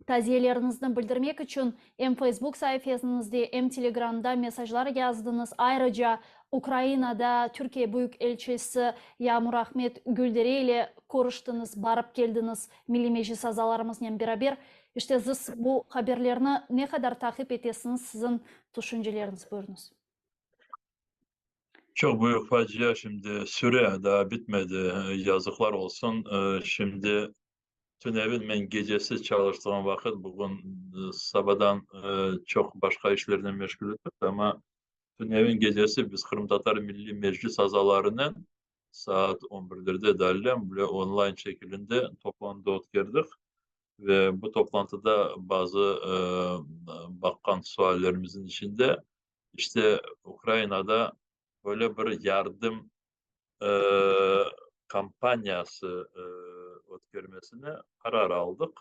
taziyeleriñizni bildirmek içün em Facebook saifesiñizde, em Telegramda mesajlar yazdıñız. Ayrıca Ukrainada Türkiye Büyük Elçisi Yağmur Ahmet Güldere ile körüştiñiz, barıp keldiñiz Milliy Meclis azalarımıznen beraber. İşte, siz bu haberlerni ne qadar taqip etesiñiz, siziñ tüşünceleriñiz, buyurıñız. Çoq büyük facia şimdi süre, daa bitmedi, yazıqlar olsun. Şimdi tünevin men gecesi çalıştığım vaqıt, bugün sabadan çoq başqa işlernen meşğul edik, amma tünevin gecesi biz Qırımtatar Milliy Meclis azalarınen saat on birlerde dalem böyle online şekilinde toplantı ötkerdik ve bu toplantıda bazı baqqan suallerimizniñ içinde İşte, Ukrainada böyle bir yardım kampaniyası ötkermesine qarar aldıq.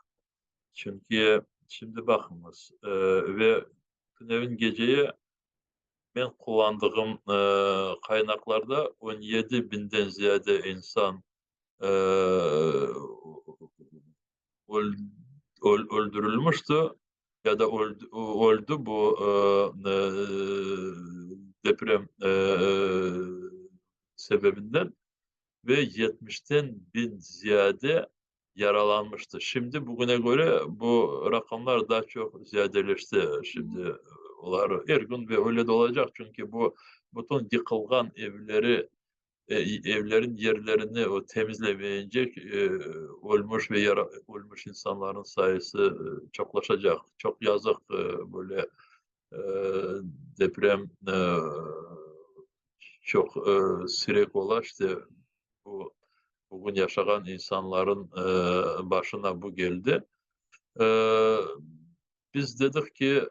Çünki, şimdi baqıñız, ve tünevin geceye men qullandığım qaynaqlarda 17 biñden ziyade insan öldürilmişti ya da öldü bu deprem sebebinden ve yetmişten biñ ziyade yaralanmıştı. Şimdi bugüne köre bu raqamlar daa çoq ziyadeleşti. Şimdi olar er kün ve öyle de olacaq, çünki bu bütün yıqılğan evleri evlerin yerlerini o temizlemeyince ölmüş ve yara ölmüş insanların sayısı çoqlaşacaq. Çoq yazıq, böyle deprem çoq siyrek ola, işte bu bugün yaşağan insanların başına bu keldi. Biz dedik ki,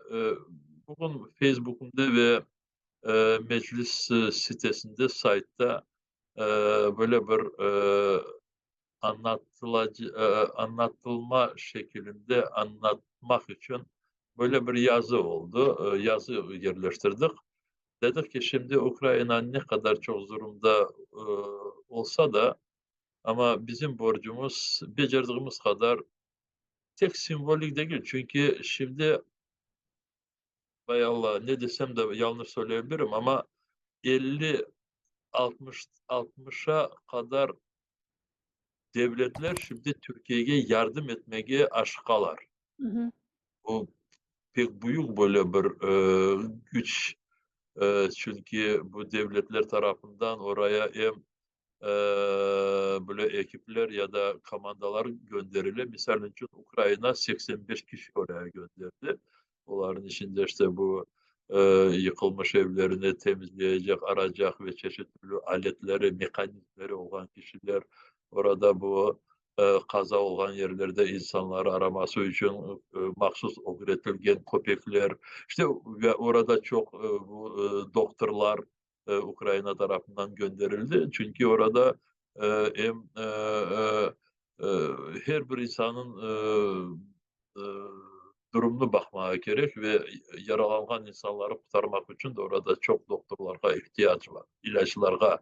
bugün Facebook'umda ve Meclis sitesinde, saytta böyle bir añlatılma şekilinde añlatmaq içün böyle bir yazı oldı, yazı yerleştirdik. Dedik ki, şimdi Ukraina ne qadar çoq zurumda olsa da, amma bizim borcumız becerdigimiz qadar tek simvolik degil, çünki şimdi Vay Alla, ne desem de yañlış söyleyebilirim, amma 50, 60, 60-a qadar devletler şimdi Türkiyege yardım etmege aşıqalar. Bu pek büyük böyle bir küç, çünki bu devletler tarafından oraya em böyle ekipler ya da komandalar gönderile. Misal içün, Ukraina 85 kişi oraya gönderdi. Olarnıñ içinde işte bu yıqılmış evlerini temizleyecek, aracaq ve çeşit türlü aletleri, mehanizmleri olğan kişiler, orada bu qaza olğan yerlerde insanları araması içün mahsus ögretilgen köpekler, işte ve orada çoq bu doktorlar Ukraina tarafından gönderildi. Çünki orada em her bir insannıñ durumını baqmağa kerek ve yaralanğan insanları qurtarmaq içün de orada çoq doktorlarğa ihtiyac bar, ilâclarğa.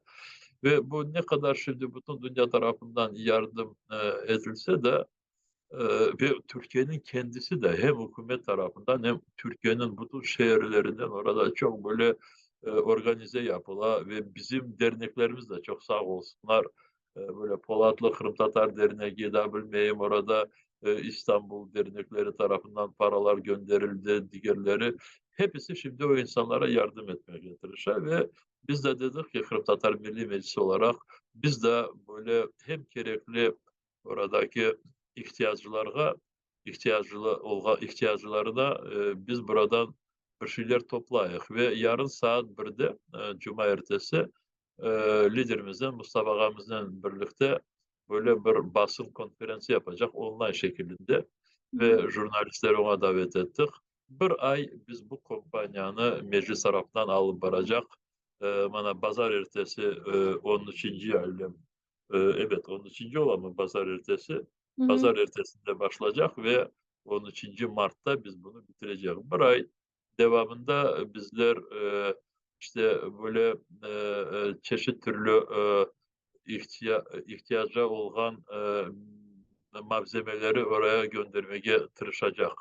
Ve bu ne qadar şimdi bütün dünya tarafından yardım etilse de, ve Türkiyeniñ kendisi de hem ükümet tarafından, hem Türkiyeniñ bütün şeerlerinden orada çoq böyle organize yapıla ve bizim derneklerimiz de çoq sağ olsunlar, böyle Polatlı qırımtatar dernegi, da bilmeyim, orada İstanbul dernekleri tarafından paralar gönderildi, digerleri, hepisi şimdi o insanlara yardım etmege tırışa ve biz de dedik ki, Qırımtatar Milliy Meclisi olaraq, biz de böyle hem kerekli. Oradaki ihtiyaclarğa, ihtiyaclı olğan ihtiyaclarına biz buradan bir şeyler toplayıq. Ve yarın saat birde, cumaertesi, liderimiznen, Mustafa ağamıznen birlikte böyle bir basın konferentsiya yapacaq, onlayn şekilinde, ve jurnalistleri oña davet ettik. Bir ay biz bu kompaniyanı Meclis tarafından alıp baracaq. Mana, bazarertesi on üçünci aylem, ebet, on üçünci olamı bazarertesi? Bazarertesinde başlacaq ve on üçünci martta biz bunı bitirecek. Bir ay devamında bizler işte böyle çeşit türlü ihtiyaca olğan malzemeleri oraya göndermege tırışacaq.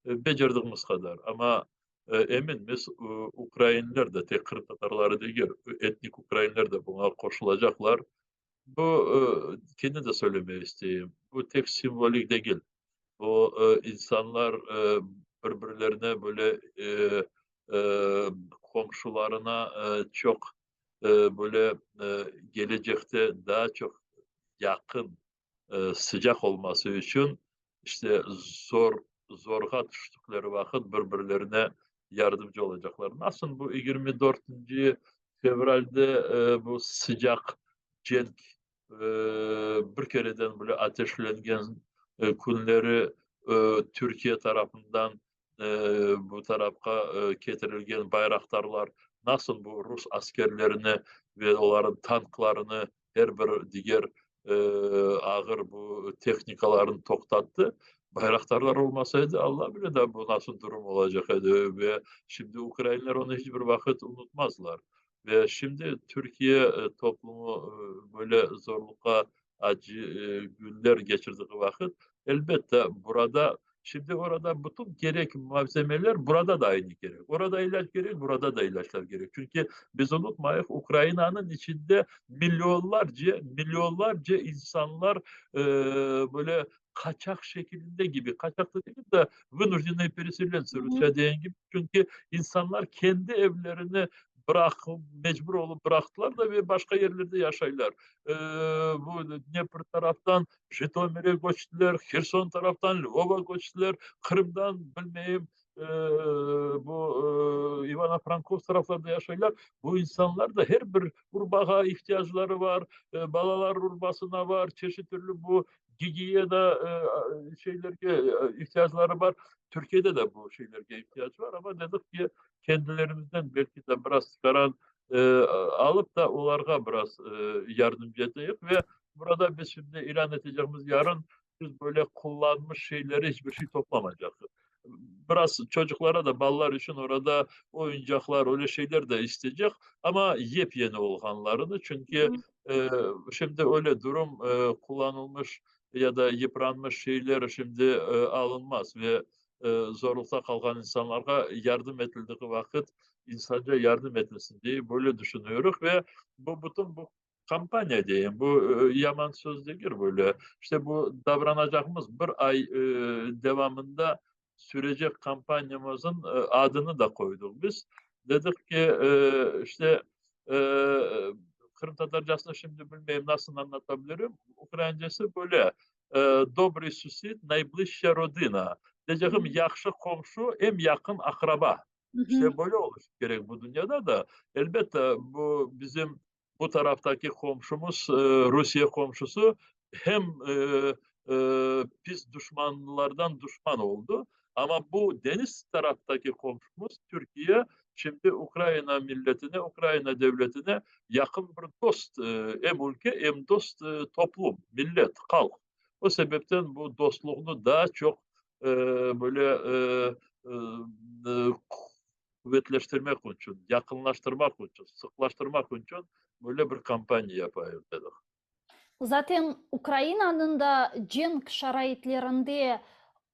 Becerdigimiz qadar. Amma eminmiz, ukrainler de, tek qırımtatarları degil, etnik ukrainler de buña qoşulacaqlar. Bu, kene de söylemege isteyim, bu tek simvolik degil. Bu insanlar bir-birlerine böyle qomşularına çoq böyle kelecekte daa çoq yaqın, sıcaq olması içün, işte zor zorğa tüştükleri vaqıt bir-birlerine yardımcı olacaqlar. Nasıl bu 24-nci fevralde bu sıcaq cenk bir kereden böyle ateşlengen künleri Türkiye tarafından bu tarafqa ketirilgen bayraqtarlar nasıl bu rus askerlerini ve olarnıñ tanklarını, er bir diger ağır bu tehnikalarını toqtattı. Bayraqtarlar olmasa edi, Alla bile da bu nasıl durum olacaq edi. Ve şimdi ukrainler onı hiç bir vaqıt unutmazlar. Ve şimdi Türkiye toplumu böyle zorluqqa, acı günler keçirdiği vaqıt, elbette, burada, şimdi orada bütün kerek malzemeler burada da aynı kerek. Orada ilâc kerek, burada da ilâclar kerek. Çünki biz unutmayıq, Ukrainanıñ içinde millionlarca, millionlarca insanlar böyle qaçaq şekilinde kibi, qaçaq da degil de, вынужденные переселенцы, rusça degen kibi, çünki insanlar kendi evlerini bıraq, mecbur olıp bıraqtılar da ve başqa yerlerde yaşaylar. Bu Dnepr taraftan Jitomirge köçtiler, Herson taraftan Lvovğa köçtiler, Qırımdan, bilmeyim, bu İvano-Frankovsk taraflarda yaşaylar. Bu insanlar da her bir urbağa ihtiyacları bar, balalar urbasına bar, çeşit türlü bu gigiyena şeylerge ihtiyacları bar. Türkiyede de bu şeylerge ihtiyac bar, amma dedik ki, kendilerimizden belki de biraz çıqaran alıp da olarğa biraz yardımcı eteyik. Ve burada biz şimdi ilân etecegimiz yarın, biz böyle qullanmış şeyleri hiç bir şey toplamaycaq. Biraz çocuqlara da, balalar içün orada oyuncaqlar, öyle şeyler de isteycek, amma yep-yeni olğanlarını, çünki şimdi öyle durum, qullanılmış ya da yıpranmış şeyler şimdi alınmaz ve zorluqta qalğan insanlarğa yardım etildiği vaqıt insanca yardım etilsin diye böyle düşünüyoruz ve bu bütün bu kampanya diyeyim, bu yaman söz degil böyle. İşte bu davranacağımız bir ay devamında sürecek kampanyamızın adını da qoydıq biz. Dedik ki, işte qırımtatarcasını şimdi bilmeyim nasıl anlatabilirim. Ukraincesi böyle: Добрый сусід найближча родина. Diyeceğim, yahşı qomşu eñ yaqın aqraba. İşte böyle oluş kerek bu dünyada da. Elbette, bu bizim bu taraftaki qomşumız, Rusiye qomşusu, hem pis duşmanlardan duşman oldı. Amma bu deñiz taraftaki qomşumız Türkiye şimdi Ukraina milletine, Ukraina devletine yaqın bir dost, em ülke, em dost toplum, millet, halq. O sebepten bu dostluqnı daa çoq böyle quvetleştirmek içün, yaqınlaştırmaq içün, sıqlaştırmaq içün böyle bir kampaniya yapayıq dedik. Zaten Ukrainanıñ da cenk şaraitlerinde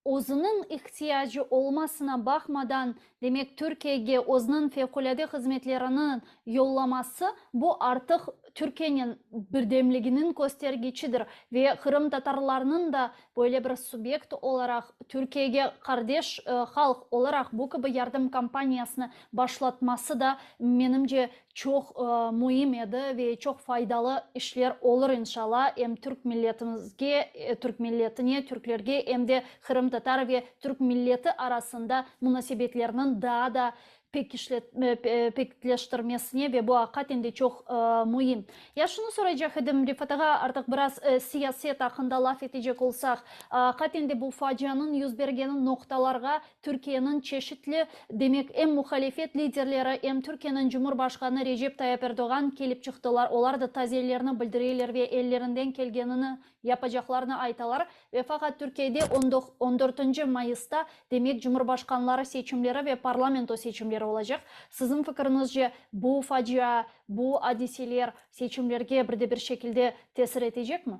özüniñ ihtiyacı olmasına baqmadan, demek, Türkiyege özüniñ fevqulâde hızmetlerini yollaması, bu artıq. Türkiyenen birdemliginiñ köstergiçidir ve qırımtatarlarnıñ da böyle bir subyekt olaraq, Türkiyege qardeş halq olaraq bu kibi yardım kampaniyasını başlatması da, menimce, çoq müim edi ve çoq faydalı işler olur, inşalla, em türk milletimizge, türk milletine, türklerge, em de qırımtatar ve türk milleti arasında munasebetlerniñ daa da pekitleştirmesine ve bu aqiqaten de çoq müim. Ya şunı soraycaq edim, Refat ağa, artıq biraz siyaset aqqında laf etecek olsaq, aqiqaten de bu facianıñ yüz bergeni noqtalarğa Türkiyeniñ çeşitli, demek, em muhalefet liderleri, em Türkiyeniñ Cumhurbaşqanı Recep Tayyip Erdoğan kelip çıqtılar, olar da taziyelerini bildireler ve ellerinden kelgenini yapacaqlarını aytalar. Ve faqat Türkiyede on dörtünci mayısta, demek, cumhurbaşqanları seçimleri ve parlamento seçimleri olacaq. Siziñ fikiriñizce, bu facia, bu adiseler seçimlerge bir de bir şekilde tesir etecekmi?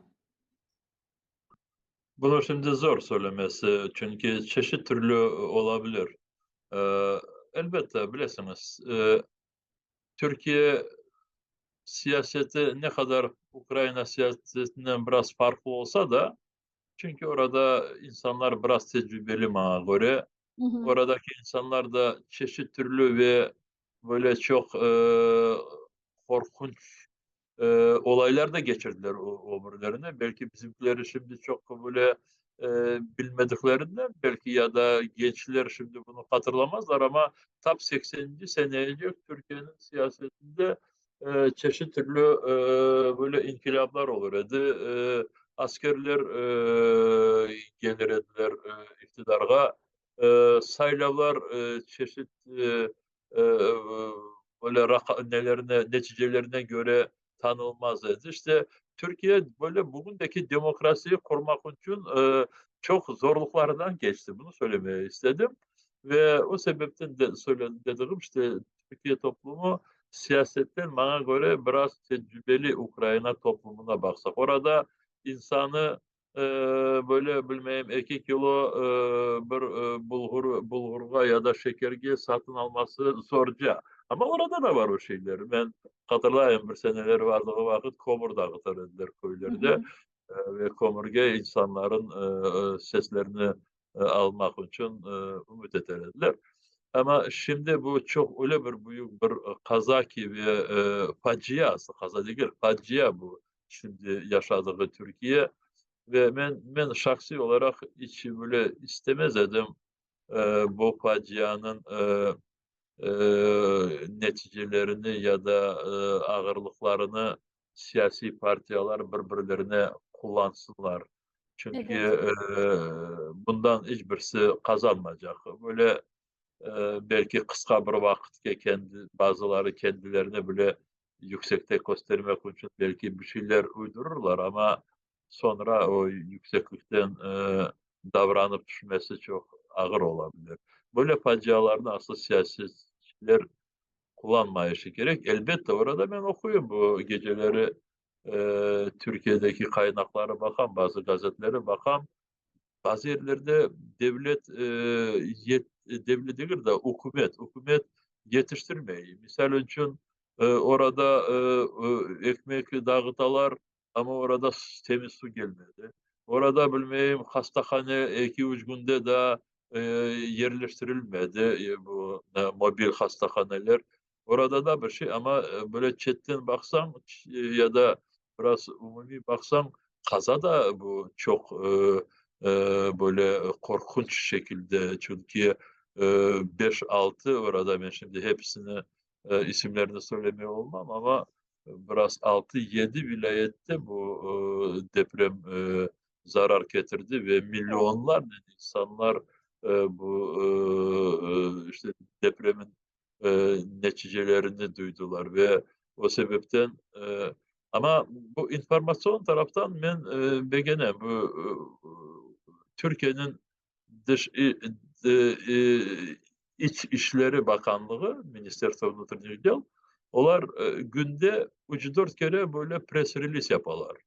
Bunı şimdi zor söylemesi, çünki çeşit türlü olabilir. Elbette, bilesiñiz, Türkiye siyaseti ne qadar Ukraina siyasetinden biraz farqlı olsa da, çünki orada insanlar biraz tecrübeli maña köre, oradaki insanlar da çeşit türlü ve böyle çoq qorqunç olaylar da keçirdiler ömürlerine. Belki bizimkileri şimdi çoq böyle bilmediklerinden, belki ya da gençler şimdi bunı hatırlamazlar, amma tap sekseninci seneyecek Türkiyeniñ siyasetinde çeşit türlü böyle inkilâplar olur edi. Askerler gelir ediler iktidarğa, saylavlar çeşit böyle nelerine, neticelerine köre tanılmaz edi. İşte, Türkiye böyle bugündeki demokrasiyi qurmaq içün çoq zorluqlardan keçti. Bunı söylemeye istedim. Ve o sebepten de söyledim, dedigim, işte, Türkiye toplumu siyasetten, maña köre, biraz tecrübeli Ukraina toplumuna baqsaq. Orada insanı böyle, bilmeyim, 2 kilo bir bulğurğa ya da şekerge satın alması zorca. Amma orada da var o şeyler. Men hatırlayım, bir seneler vardığı vaqıt kömür dağıtır ediler köylerde ve kömürge insanların seslerini almaq içün ümüt eter ediler. Amma şimdi bu çoq öyle bir büyük bir qaza ki ve facia, qaza degil, facia bu şimdi yaşadığı Türkiye. Ve men şahsiy olaraq iç böyle istemez edim bu facianıñ neticelerini ya da ağırlıqlarını siyasiy partiyalar bir-birlerine qullansınlar. Çünki bundan iç birisi qazanmaycaq. Böyle belki qısqa bir vaqıtqa kendi, bazıları kendilerini bile yüksekte köstermek içün belki bir şeyler uydurırlar, amma soñra o yükseklikten davranıp tüşmesi çoq ağır olabilir. Böyle facialarnı asıl siyasetçiler qullanmayışı kerek. Elbette, orada men oquyım bu geceleri Türkiyedeki qaynaqları baqam, bazı gazetleri baqam. Bazı yerlerde devlet, devlet degil de, ükümet yetiştirmey. Misal içün, orada ekmek dağıtalar, amma orada temiz suv kelmedi. Orada, bilmeyim, hastahane 2-3 künde daa yerleştirilmedi, bu mobil hastahaneler. Orada da bir şey, amma böyle çetten baqsañ ya da biraz umumiy baqsañ, qaza da bu çoq böyle qorqunç şekilde, çünki 5-6 orada, men şimdi hepsini isimlerini söylemey olmam, amma biraz 6-7 vilâyette bu deprem zarar ketirdi ve millionlarnen insanlar bu işte depremin neticelerini duydular ve o sebepten, amma bu informatsion taraftan men begenem. Bu Türkiyeniñ dış iç işleri bakanlığı, Министерство внутренних дел, olar künde 3-4 kere böyle press-release yapalar.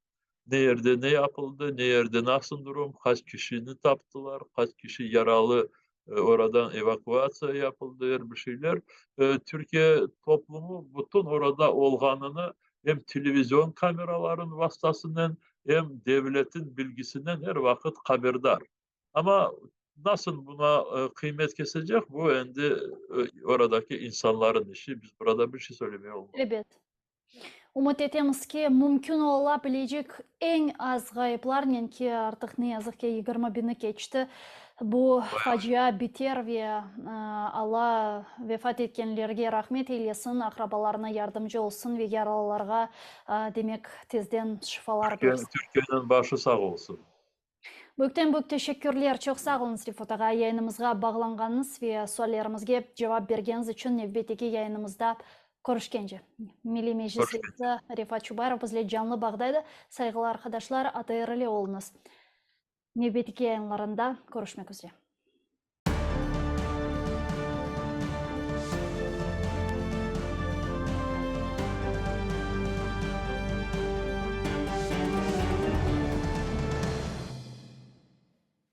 Ne yerde ne yapıldı, ne yerde nasıl durum, qaç kişini taptılar, qaç kişi yaralı, oradan evakuatsiya yapıldı, er bir şeyler. Türkiye toplumu bütün orada olğanını. Em televizion kameralarınıñ vastasınen, em devletin bilgisinen er vaqıt haberdar. Amma nasıl buña qıymet kesecek, bu endi oradaki insanların işi, biz burada bir şey söylemeye olmaz. Ebet. Ümüt etemiz ki, mümkün ola bilecek eñ az ğayıplarnen, ki, artıq ne yazıq ki, 20 biñi keçti, bu facia biter ve Alla vefat etkenlerge rahmet eylesin, aqrabalarına yardımcı olsun ve yaralılarğa, demek, tezden şifalar bersin. Türkiyeniñ başı sağ olsun. Büyükten büyük teşekkürler, çoq sağ oluñız, Refat ağa, yayınımızğa bağlanğanıñız ve suallerimizge cevap bergeniñiz içün. Nevbetteki yayınımızda körüşkence. Milliy Meclis reisi Refat Çubarov bizle canlı bağda edi. Sayğılı arqadaşlar, ATR ile oluñız. Nevbetteki yayınlarında körüşmek üzre.